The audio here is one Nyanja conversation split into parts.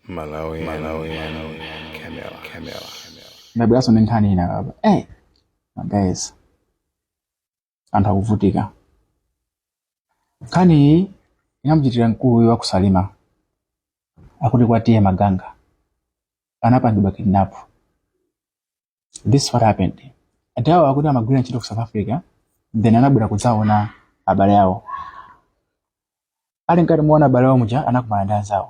Malawi, Malawi, Camera, Camera. Ndabweranso ndi nkhani ina apa. Guys, anthu akuvutika. Nkhani iyi inamuchitikira mkulu wa kuSalima, akuti kwa T/A Maganga, anapangidwa kidnap. This is what happened. Adawa akuti amagwira ntchito ku South Africa, then anabwera kudzaona abale awo. Ali mkati muona abale awo muja, anakumana ndi anzawo.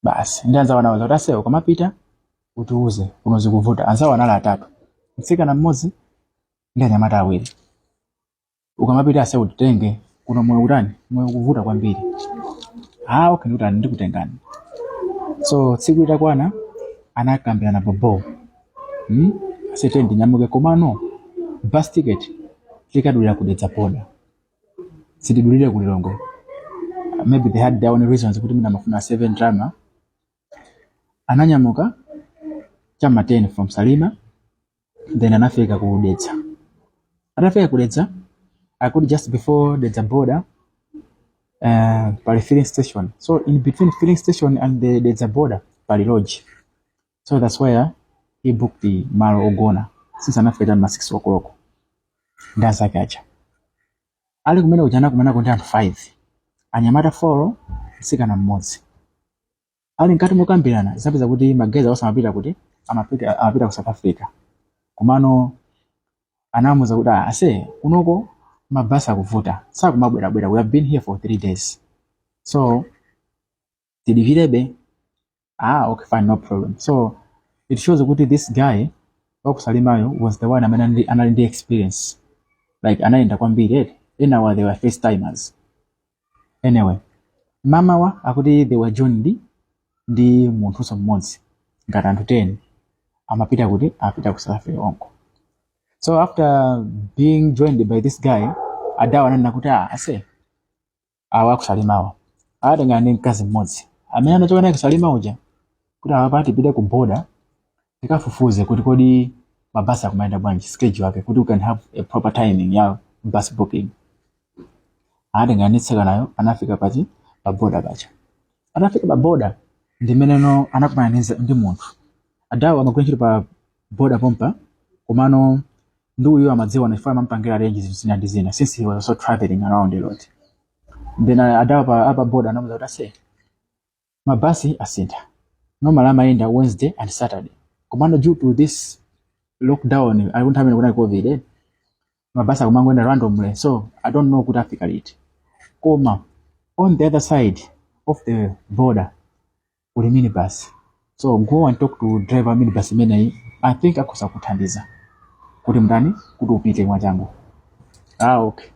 Basi, ndi anzawo anawauza kuti, "Asewo, ukamapita utiuze, kuno zikuvuta." Anzawo anali atatu, mtsikana mmodzi ndi anyamata awiri. "Ukamapita ase, utitenge kuno, moyo kutani, moyo kuvuta kwambiri." "Ah, okay, ndikutani, ndikutengani." So tsiku litakwana anakambirana bobo, Asete ndinyamuke, komano bus ticket tikadulira ku Dedza border, sitidulire ku Lilongwe. Maybe they had their own reasons kuti mina amafuna save ndalama. Ananyamuka chama 10 from Salima, then anafika ku Dedza. Atafika ku Dedza, akuti just before Dedza border pali filling station. So in between filling station and the Dedza border pali lodge. So that's where he booked the malo ogona, since anafika chama 6 o'clock ndi anzake aja. Ali kumene kuja anakumanako ndi anthu 5, anyamata 4, mtsikana mmodzi. Ali mkati mokambirana, zapeza kuti mageza onse amapita kuti amapita ku South Africa. Komano anamuuza kuti, "Ah, ase, kunoko mabasi akuvuta, sakumabwerabwera. We have been here for 3 days, so tidikirebe." "Ah, okay, fine, no problem." So it shows kuti this guy wakuSalimayo was the one amene anali ndi experience, like anayenda kwambiri eti. Enawa, they were first timers. Anyway, mamawa akuti they were joined ndi munthunso mmodzi, ngati anthu 10 amapita kuti apita ku South Africa konko. So after being joined by this guy, adawa ananena kuti, "Ah, ase, awa akuSalimawa atengana ndi mkazi mmodzi amene anachoka naye kuSalima uja, kuti awa tipite ku border tikafufuze kuti kodi mabasi akumayenda bwanji, schedule yake, kuti we can have a proper timing ya bus booking." Atengana ndi tsikanayo, anafika pachi pa border pacha. Atafika pa border ndimeneno anakumana ndi munthu. Adawa amagwira ntchito pa border pompa, komano ndi uyu amadziwa chifukwa amampangira arrange zinthu zina ndi zina, since he was also traveling around a lot. Then adawa pa apa border anamuza kuti, "Ase, mabasi asintha. Normally amayenda Wednesday and Saturday, komano due to this lockdown," ali kunthawi imene kunali COVID, "mabasi akumangoenda randomly, so I don't know kuti afika liti. Koma on the other side of the border kuli minibus, so go and talk to driver wa minibus imeneyi. I think akhoza kuthandiza kuti mtani, kuti upite mwachangu." "Ah, okay."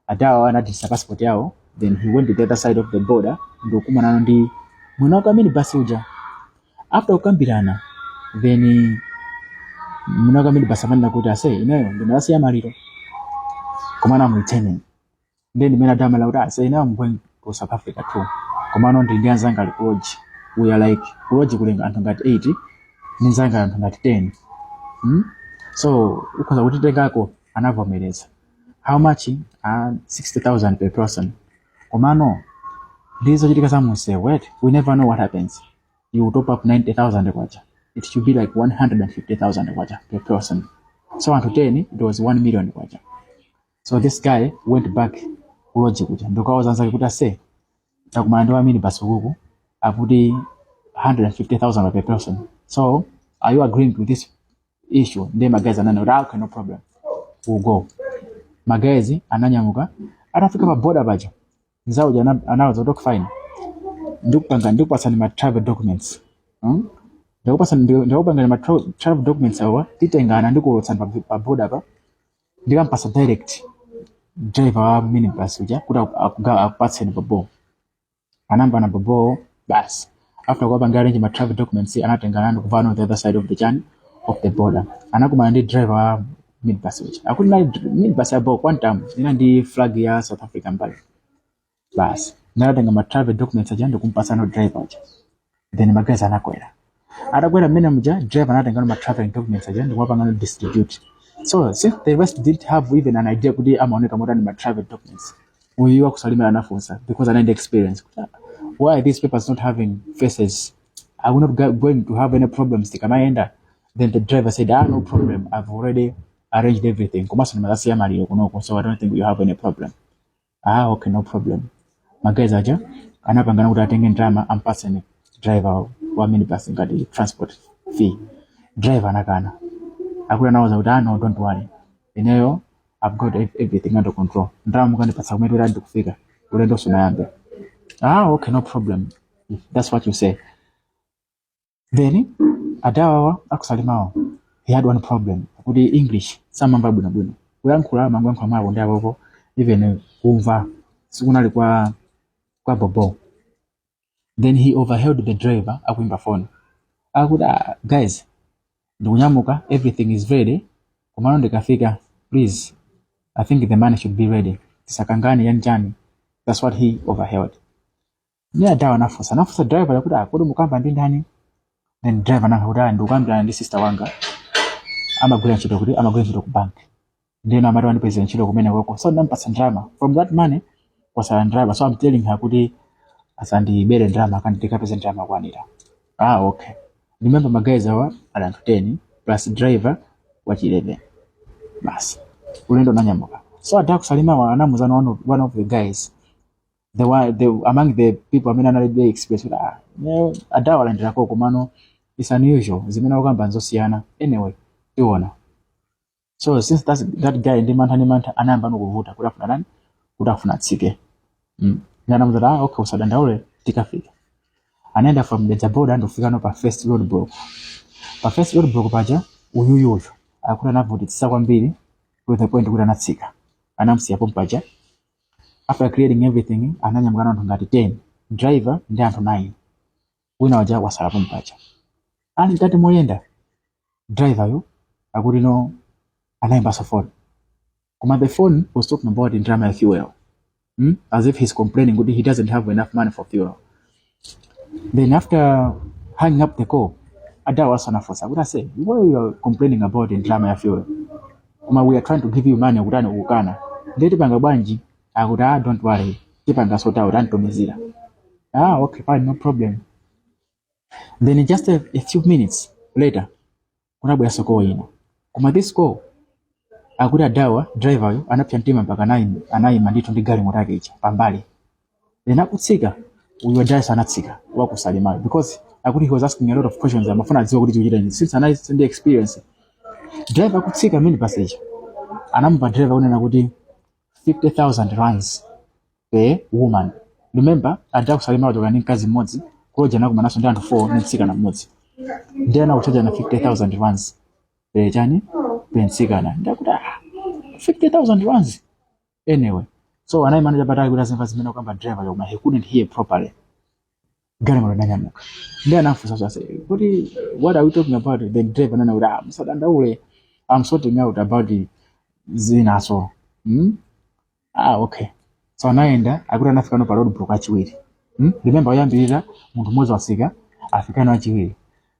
Adawa anadisa passport yawo, then he went to the other side of the border ndikukumanana ndi mwina wake wa minibus uja. After kukambirana, then mwina wake wa minibus amanena kuti, "Ase, ineyo ndinasiya maliro, komano I'm returning." Then ndimene adamala kuti, "Ase, ineyo I'm going to South Africa too, komano ndili ndi anzanga ali ku lodge. We are like, ku lodge kuli anthu ngati 8 ndi nzanga anthu ngati 10, So ukhoza kutitengako?" Anavomereza. "How much?" 60,000 per person. Komano ndizochitika za munsewu, wait, we never know what happens. You top up 90,000 kwacha. It should be like 150,000 kwacha per person." So anthu 10, it was 1 million kwacha. So this guy went back ku lodge kuja ndikawauza anzake kuti, "Ase, takumana ndi wa minibus ukuku, akuti 150,000 per person. So are you agreeing to this issue?" Ndiye ma guys ananena kuti, "Ah, okay, no problem, we'll go." Ma guys ananyamuka. Atafika pa border paja, nzawo uja anawuza kuti, "Okay, fine, ndikupanga, ndikupatsani ma travel documents, Ndikupatsani, ndikupangani ma travel documents awa, titengana, ndikulotsani pa border pa, ndikampasa direct driver wa minibus uja kuti akupatseni bobo." Anamba bobo. Basi, after kuwapanga arrange ma travel documents, anatengana ndikuvana on the other side of the chani, of the border. Anakumana ndi driver wa minibus uja. Akuti nali minibus ya bo Quantum, ina ndi flag ya South Africa mbali. Basi, ndanatenga ma travel documents aja ndikumpasa no driver uja. Then ma guys anakwera. Atakwera mmene muja, driver anatenga ma traveling documents aja ndikuwapanga no distribute. So since the rest didn't have even an idea kuti amaoneka motani ma travel documents, uyu wakuSalima anafunsa because anali ndi experience kuti, "Ah, Why are these papers not having faces? Are we not going to have any problems tikamayenda? Then the driver said, "Ah, no problem, I've already arranged everything. Komanso ndimazasiya maliro kunoko, so I don't think you have any problem." "Ah, okay, no problem." Ma guys aja anapangana kuti atenge ndalama ampaseni driver wa minibus ngati transport fee. Driver anakana. Akuti anawuza kuti, "Ah, no, don't worry, ineyo I've got everything under control. Ndalama mukandipatsa kumene kuti ndikufika, ulendo sunayambe." "Ah, okay, no problem, if that's what you say." Then adawawa aku Salimawo, he had one problem, kuti English samamva bwinobwino. Kuyankhula amangoyankhula mwawo ndi apopo, even kumva sikunali kwa bobo. Then he overheard the driver akuimba phone, akuti, "Ah, guys, ndikunyamuka, everything is ready, komano ndikafika, please, I think the money should be ready, tisakangane yanjani." That's what he overheard. Ni adawa anafunsa driver yakuti, "Ah, kodi mukamba ndi ndani?" Then driver anayankha kuti, "Ah, ndikukambirana ndi sister wanga, amagwira ntchito kuti amagwira ntchito ku bank, ndeno amati wandipezera ntchito kumene koko, so ndampatsa ndalama. From that money kwasala ndalama, so I'm telling her kuti asandibere ndalama, akandi ndikapeze ndalama kwanira." "Ah, okay." Remember, ma guys awa ali anthu 10 plus driver wachi 11. Basi, ulendo unanyamuka. So ada ku Salimawa anamuzana one of the guys, the one, the, among the people amene analibe experience, kuti, "Ah, adawa alandirako, komano it's unusual, zimene akukamba nzosiyana. Anyway, tiona." So since that guy ndi mantha anayamba nokuvuta kuti afuna nani, kuti afuna atsike. Anamuza, "Ah, okay, usadandaule, tikafika." Anaenda from Dedza border ndikufika no pa first road block. Pa first road block paja, uyuyuyu akuti anavutitsitsa kwambiri to the point kuti anatsika, anamusiya pompaja. After creating everything, ananyamuka anthu ngati 10, driver ndi anthu 9, wina waja wasala pompaja. Ali mkati moyenda, driver yo akuti no anayimbaso phone, koma the phone was talking about ndalama ya fuel, As if he's complaining kuti he doesn't have enough money for fuel. Then after hanging up the call, adawa anafunsa kuti, "Ase, why you are complaining about ndalama ya fuel, koma we are trying to give you money kuti ani ukukana? Ndiye tipanga bwanji?" Akuti, "Ah, don't worry, tipanga sort out, anditumizira." "Ah, okay, fine, no problem." Then in just a few minutes later, kunabweranso call ina, koma this call akuti adawa driver yo anapsa mtima mpaka anayima ndithu ndi galimoto yake ija pambali. Then akutsika, uyu adaiso anatsika waku Salimayo, because akuti he was asking a lot of questions, amafuna adziwe kuti chikuchita nini since anali ndi experience. Driver akutsika minibus ija, anamva driver kunena kuti 50,000 rands per woman. Remember, ada ku Salima wachoka ndi mkazi mmodzi, kuloja nakumanaso ndi anthu 4 ndi mtsikana mmodzi, ndi anakuchaja na 50,000 rands per chani, per mtsikana. Ndakuti, "Ah, 50,000 rands." Anyway, so anayimana chapatali kuti azimva zimene akukamba driver, koma he couldn't hear properly. Galimoto inanyamuka. Ndi anafunsa sasa kuti, "What are we talking about?" Then driver anena kuti, "Ah, musadandaule, I'm sorting out about the zinaso." Ah, okay. So anaenda, akuti anafika no pa road block achiwiri. Remember, oyambirira munthu mmodzi wasika, afikano achiwiri.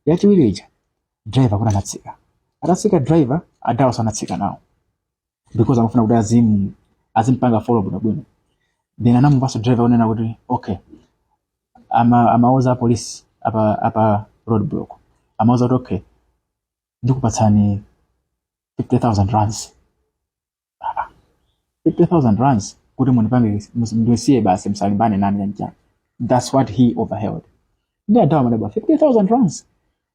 Yachiwiri ija, driver kuti anatsika. Atatsika driver, adawa anatsika nawo because amafuna kuti azimpanga follow bwinobwino. Then anamupasa driver kunena kuti, okay, amauza police apa road block, amauza kuti, "Okay, ndikupatsani 50,000 rands." Ah, 50,000 rands kuti munipange ndisiye basi, msalimbane nani yanjani. That's what he overheard. Ndi adawa madabwa, 50,000 rands,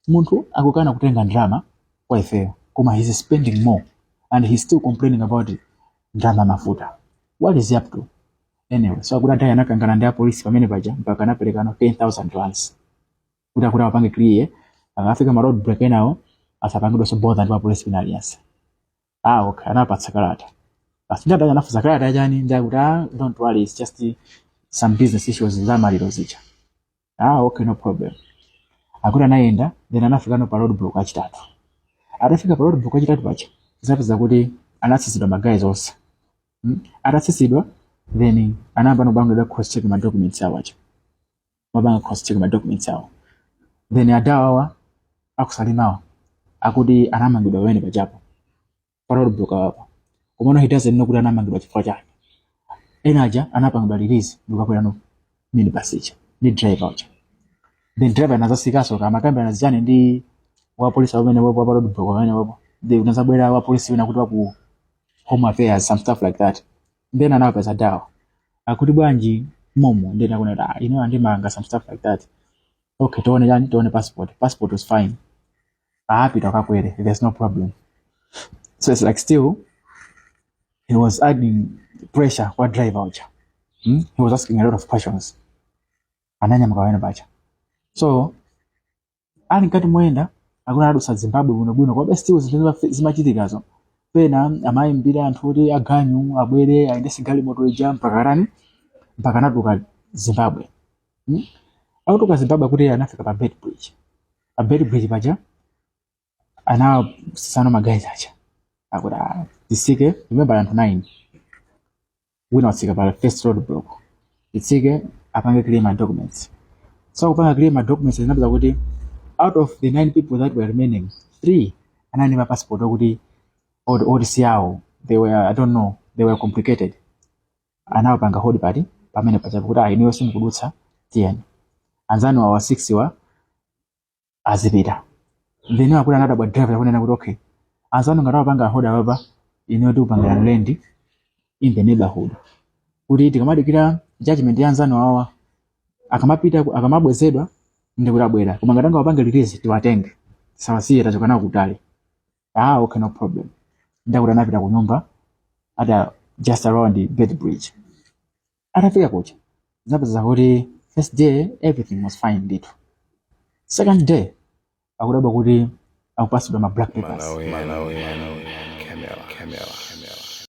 munthu akukana kutenga ndalama kwa ifeyo, koma he's spending more and he's still complaining about ndalama mafuta. What is he up to? Anyway, so akuti adayi anakangana ndi apolisi pamene paja mpaka anaperekano 10,000 rands kuti akuti apange clear, akafika ma road block enawo asapangidwenso bother ndi apolisi pina aliyense. Ah, okay. Anapatsa kalata basi. Ndi adayi anafunsa, "Kalata yachani?" Ndi akuti, "Ah, don't worry, it's just some business issues za maliro zija." "Ah, okay, no problem." Akuti anayenda, then anafikano pa road block achitatu. Atafika pa road block achitatu paja, zapeza kuti anatsitsidwa ma guys onse. Atatsitsidwa, then anayamba nopangidwa cross check ma documents awo aja, mapanga cross check ma documents awo. Then adawawa aku Salimawa akuti anamangidwa pamene pajapo pa road block awapo, komano he doesn't know kuti anamangidwa chifukwa chani. Ena aja anapangidwa release ndikukakwera no minibus ija. Ndi driver uja. Then driver anazasikaso kamakambirana zijani ndi wa polisi pamene wapo pa roadblock pamene wapo. Then unazabwera wa polisi wina kuti waku Home Affairs, some stuff like that. Then anawapeza dawa, akuti, "Bwanji momo?" Then akunena, "Ah, ine andimanga," some stuff like that. "Okay, tione chani, tione passport." Passport was fine. Apita kakwere, there's no problem. So it's like still he was adding pressure kwa driver uja, He was asking a lot of questions. Ananyamuka pamene paja. So ali mkati moyenda, akuna adusa Zimbabwe bwinobwino, komabe still zinthu zimachitikazo. Pena amayimbira anthu kuti aganyu abwere ayendese galimoto ija mpaka rani, mpaka anatuluka Zimbabwe, Akutuluka Zimbabwe, kuti anafika pa Beitbridge. Pa Beitbridge paja anasisano ma guys aja akuti, "Ah, tisike." Remember, anthu 9, wina watsika pa first road block. "Titsike apange clear ma documents." So kupanga clear ma documents, zinapeza kuti out of the nine people that were remaining, three anali ma passport okuti oti awo, they were, I don't know, they were complicated. Anawapanga hold pati pamene pacha kuti, "Ah, inuyo simukudutsa, tiyeni anzanu awa 6 wa azipita." Then akuti anadabwa driver akunena kuti, "Okay, anzanu ngati awapanga hold apapa, inuyo tikupangira land in the neighborhood kuti tikamadikira judgment ya anzanu awa, akamapita akamabwezedwa ndikuti abwera, koma ngati angawapange release tiwatenge, tisawasiye, tachoka nawo kutali." "Ah, okay, no problem." Ndakuti anapita ku nyumba ata just around the Beitbridge. Atafika kuja, zinapeza kuti first day everything was fine ndithu. Second day akudabwa kuti akupasidwa ma black papers. Malawi, Malawi, Malawi.